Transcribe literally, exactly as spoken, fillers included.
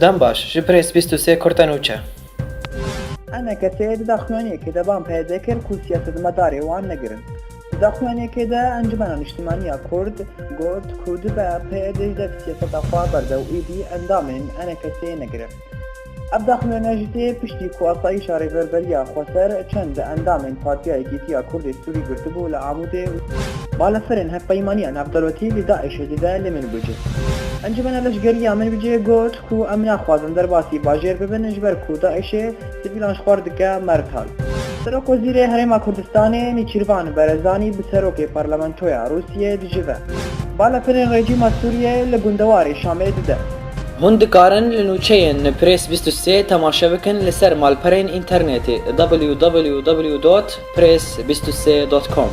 Dem baş, ji Press bîst û sê Kurte nûçe. ENKS'ê di daxuyaniyekê de ban peyde kir ku siyasetmedarê wan negirin. Di daxuyaniyekê de Encumena Niştimaniya Kurd got ku dibe P D ji dev siyaseta xwe berde û êdî endamên ENKS'ê negire. Ev daxuyaniya jî tê piştî ku asayîşa Rêveberiya Xweser çend endamên Partiya Yekîtiya Kurdê Sûrî girtibû li Amûdê û balafirên hevpeymaniya navdewletî li DAIŞ'ê dide li Minbicê. Encumena Leşkeriya Minbicê got ku em naxwazin derbasî bajêr bibin ji ber ku DAIŞ'ê sivîlan ji xwe re dike mertal. Serokwezîrê Herêma Kurdistanê Nîçîrvan Berezanî bi serokê Parlamentoya Rûsiyê dicive. Balafirên rejîma Sûriyê li gundewarê Şamê dide. Hûn dikarin li nûçeyên Press bîst û sê temaşe bikin li ser malperên înternetê www dot press bîst û sê dot com.